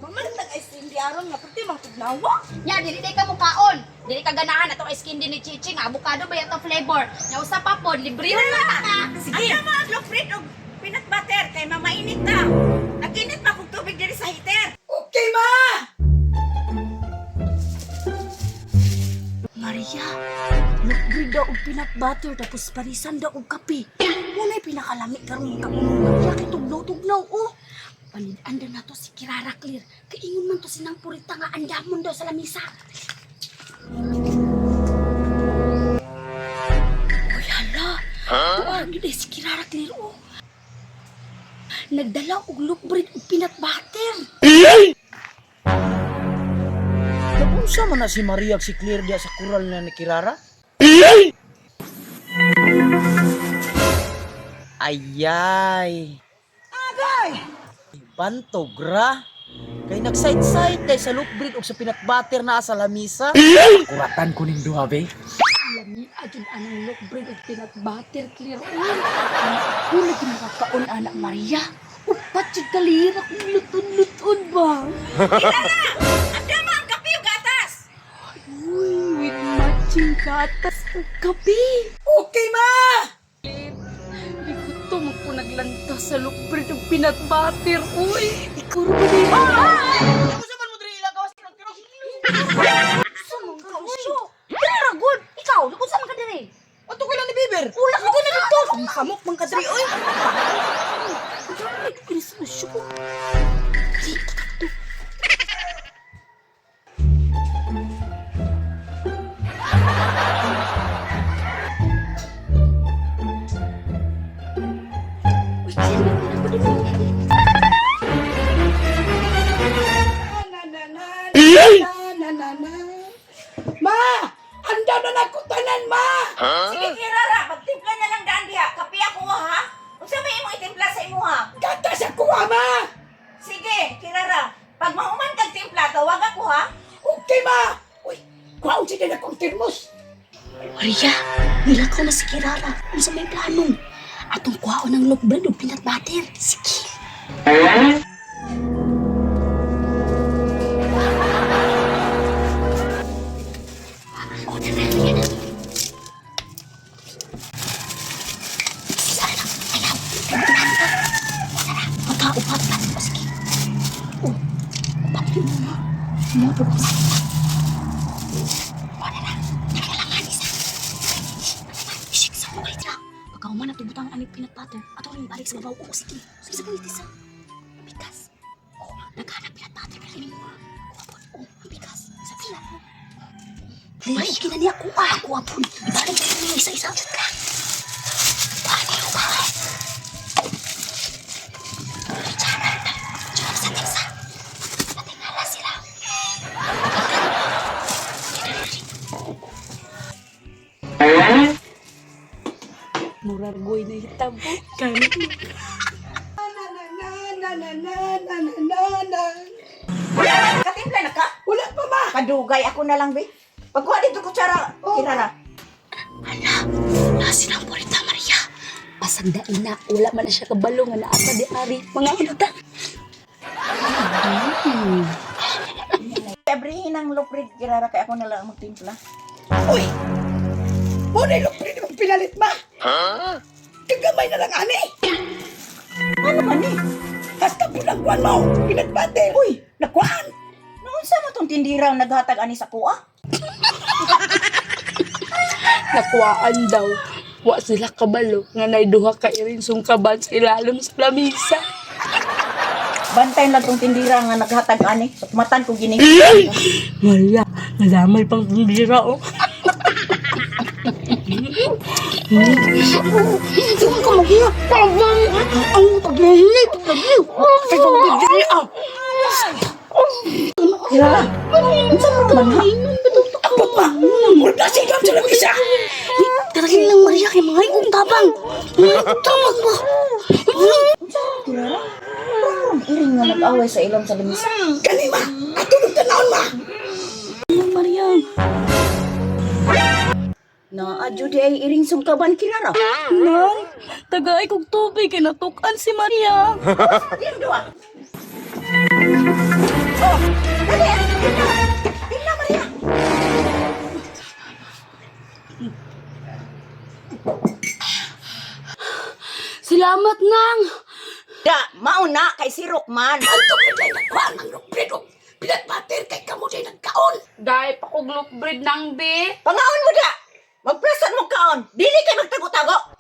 Mamalit nag ice cream di aron nga perti mang tugnawa. Nya dili day ka mukaon. Dili ka ganahan atong ice candy ni Chichi nga avocado ba yato flavor. Nya usa pa pod librehon man ta ka. Sige. Ang mga gluprit og peanut butter kay mamainit na. Naginit pa kog tubig diri sa heater. Okay, ma! Maria, lukbrid daw og peanut butter tapos parisan daw og kape. Muna'y pinakalami karon ng kapuno Maria kay tugnaw-tugnaw oh. Panid-an na to si Kirara Clear. Kaingon man to sinang purita nga andamon daw sa lamisa. Uy, hala. Huh? Tuwag yun eh, si Kirara Clear oh. Nagdala og lukbrid og peanut butter. Naunsa man na si Maria ug si Claire diya sa kural na ni Kirara? Ayay. Agay! Bantog ra. Kay nag-site-site day sa loop bread og sa peanut butter na sa lamisa. Kuratan ko ning duha be. Lami agin anang look bread ug peanut butter clear oil. Ako lagi makakaon anak Maria. Upat jud kalira kung luton-luton ba. Andama ang kape ug gatas. Uy, with matching gatas ug kape. Okay, ma! Ligutom ako naglantas sa look bread ug peanut butter. Uy, ikaw ra ba ni? Unsa man mo diri ilang gawas ng kirok? Sumong ka usyo. Dira good. Ikaw, unsa man ka diri? Ato ko lang ni Biber. Ula ka na dito. Kamok man ka diri oy. Ay, kinis usyo ko. Di, kakto. Uy, sino ba ako dito? Na na na na na na. Ma! Anda na na ko tanan, ma! Sige Kirara, pagtimpla na lang daan diha. Kape ako ha. Unsa may imong itimpla sa imuha? Gatas ako, ama! Sige, Kirara. Pag mahuman kag timpla, tawag ako ha. Okay, ma! Uy, kuhaon siya na kong termos. Maria, nilakaw na si Kirara. Unsa may plano? Atong kuhaon ng loaf bread ug peanut butter. Sige. Oh, tara, tara na. Sara na, ayaw. Tara, upa, upa, upa. O, sige. Oh, upa, yun mo. Mo, pero sa Wala na. Nakailangan isa. Shik, sa mga itra. Pagka human at butang ang peanut butter, ato rin ibalik sa babaw. Oo, sige. Sige, sa isa. Bigas. Oo, naghanap peanut butter. Pero ini mo. Kuha po. Oo, ang bigas. Sa pila. Ay, kina niya. Kuha. Kuha po. Ibalik na niya isa-isa. Shoot ka. Kuha niya. Kuha. Tsaka sa teksa. Natingala sila. Murargoy na hitabo. Kani. Na na na na na na na na na. Kirara, katimpla na ka? Wala pa, ma! Kadugay ako na lang be. Pagkuha dito kutsara, Kirara. Ala, nasa silang purita Maria. Pasagdain na, wala man na siya kabalo nga naata di ari. Mga unta. Abrihin ang luprid, Kirara, kay ako na lang ang magtimpla. Uy! Muna yung pwede mong pinalit, ma! Kagamay na lang, ani! Ano man ni? Hasta bulang kuwan mo! Peanut butter! Uy! Nakuan! Naunsa mo tong tindira ang naghatag ani sa kuha? Nakuhaan daw. Wa sila kabalo nga nay duha ka irinsong kaban sa ilalom sa lamisa. Bantayan lang tong tindira nga naghatag ani. Sukmatan ko gini. Maria, nadamay pang tindira oh. Hindi ko magiya. Pabang! Ang pagmahinay, pagmahinay. Ah! Kirara, unsa mo man ha? Apa pa? Murag na sigam sa lamisa! Tarahin lang Maria kay mga ikong tabang. Mga ikong tabang ba? Unsa mo Kirara? Parang iring nga nag-away sa ilong sa lamisa. Kani, ma! Ato nung tanawon, ma! Maria. Naa jud ay iring sungkaban Kirara. Nay, tagay kog tubig kay natukan si Maria. Diyang duha. Salamat nang. Da, mauna kay si Rockman. Antong na dyan nagkuha ang lukbrid o peanut butter kay kamo dyan nagkaon. Dahil pa kog look bread nang be. Pangaon mo da. Magplasan mo kaon. Dili kay magtago-tago.